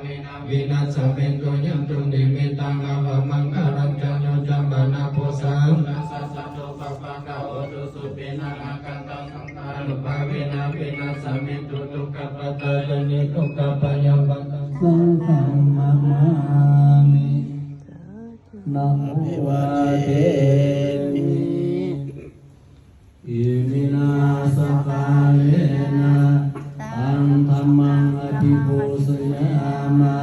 vighnaṃ vinassantu, yandunnimittaṃ avamaṅgalañca, yo cāmanāpo saha saha, dukkhappattā ca niddukkhā, bhayappattā ca nibbhayā, saṅghaṃ namāmi. Namo vācemi. Iminā sakkārena taṃ dhammaṃ abhipūjayāma.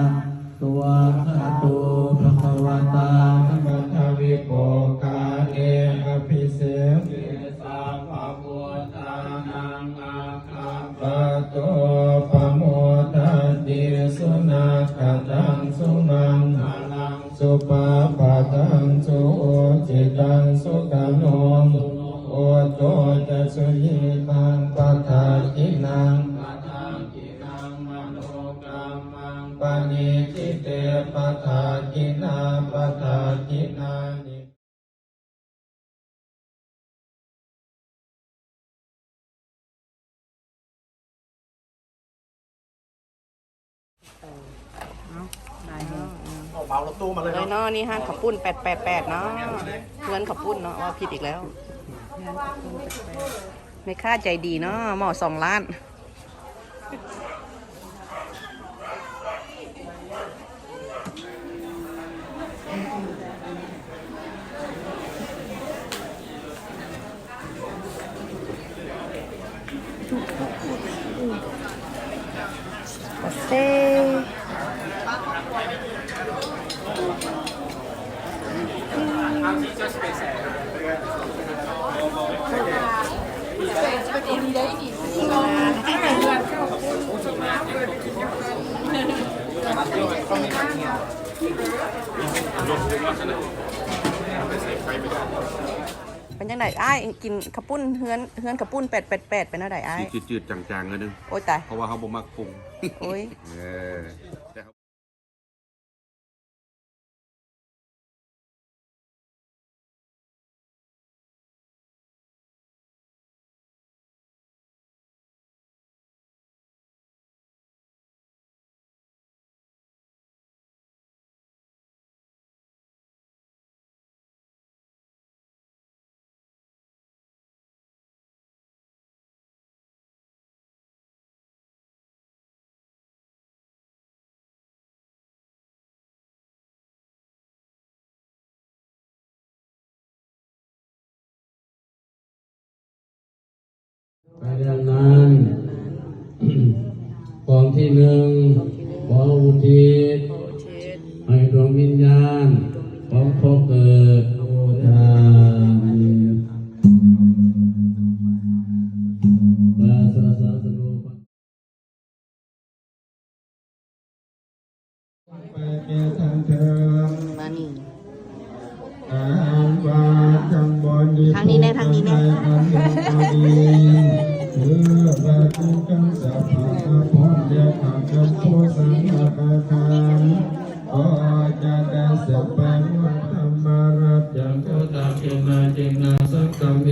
Svākkhāto bhagavatā dhammaddaviko, kāle abhiseke sabbabuddhānaṃ aggappatto pamodati. Sunakkhattaṃ sumaṅgalaṃ supabhātaṃ suhuṭṭhitaṃ, sukhaṇo sumuhutto ca suyiṭṭhaṃ padakkhiṇaṃ, padakkhiṇaṃ manokammaṃ paṇidhī te padakkhiṇā, padakkhiṇāni. ເອົາ ເອົາລົດຕູ້ມາເລີຍເນາະ ເລີຍເນາະ. ນີ້ຮ້ານເຂົ້າປຸ້ນແປດແປດແປດເນາະ ເຮືອນເຂົ້າປຸ້ນເນາະ ເວົ້າຜິດອີກແລ້ວ. ແມ່ຄ້າໃຈດີເນາະ ໝໍ້ສອງລ້ານ. ເດ້ ເປັນຈັ່ງໃດອ້າຍ? ກິນເຂົ້າປຸ້ນເຮືອນ ເຮືອນເຂົ້າປຸ້ນແປດແປດແປດ ເປັນແນວໃດອ້າຍ? ຈືດໆ ຈາງໆ ໜ້ອຍໜຶ່ງ. ໂອ້ຍຕາຍ ເພາະວ່າເຮົາບໍ່ມັກປຸງ. ໂອ້ຍ ເອີ. ໄປແລ້ວນັ້ນ ກອງທີໜຶ່ງ ຂໍອຸທິດໃຫ້ດວງວິນຍານຂອງພໍ່ເກີດຜູ້ທ່ານ ໄປແກ່ທ່ານເທີ້ນ ມານີ້ ທາງນີ້ແດ່ ທາງນີ້ແດ່ ເພື່ອພະຄຸນທັງສັບພະນະພົມ ແລະ ພະນະໂພສັງຄະທານ ຂໍຈະໄດ້ສະບາຍວັດທຳມະລັດ ຍັງໂຕ ຕາເກນາ ເກນາ ສັກກະເມ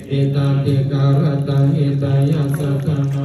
ເອຕາຕິກາລະຕະຫິຕາຍະ ສັດທາມະ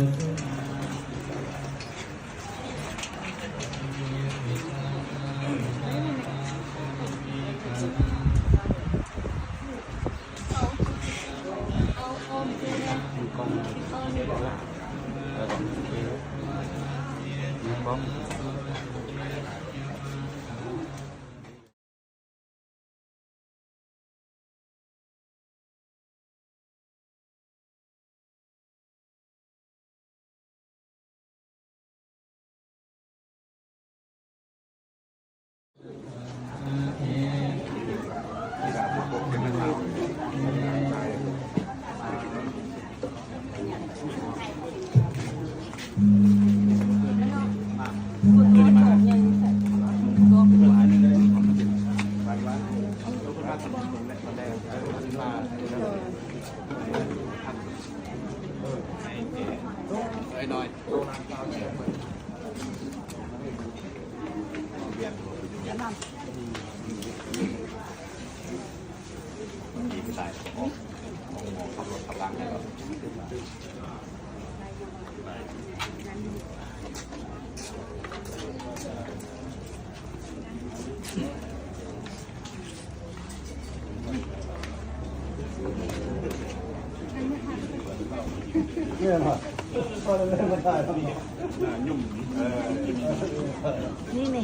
ນີ້ ນີ້ ນີ້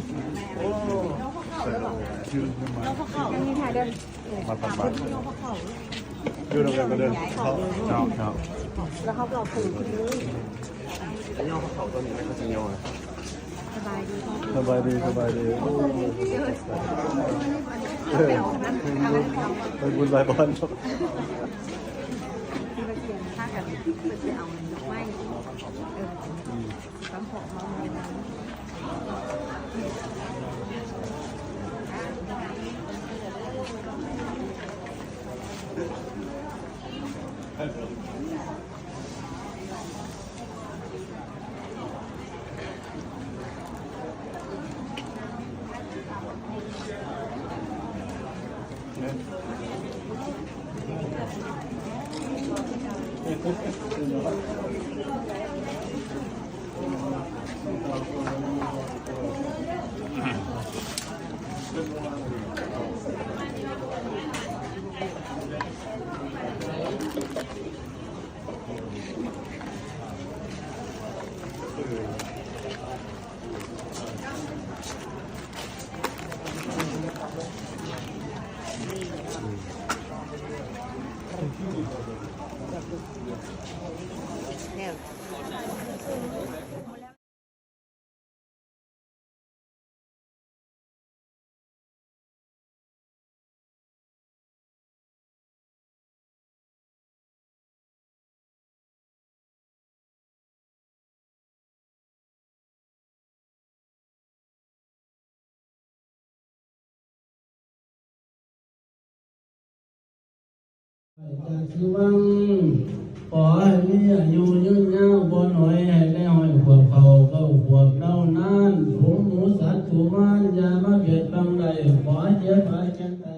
ນີ້ ຖ່າຍເດີ ຢູ່ນຳກັນກໍເດີນ ເຈົ້າ ເຈົ້າ ແລ້ວເຮົາກໍເອົາຄືນ ສະບາຍດີ ສະບາຍດີ ສະບາຍດີ ໂອ້ ເອີ ໄປບຸນໄປບອນ ພາກັນ ເພິ່ນຊິເອົາດອກໄມ້ ເອີ ອືມ ແລ້ວ. ຈາກຊື່ວັງ ຂໍໃຫ້ມີອາຍຸຍືນຍາວບໍ່ໜ້ອຍ ໃຫ້ໄດ້ຮ້ອຍຂວບເຂົ້າເກົ້າຂວບເຫຼົ່ານັ້ນ ຜົມໝູສັດຖູມານ ຢ່າມາບຽດບັງໄດ້ ຂໍເຈັບຫາຍກັນໄດ້.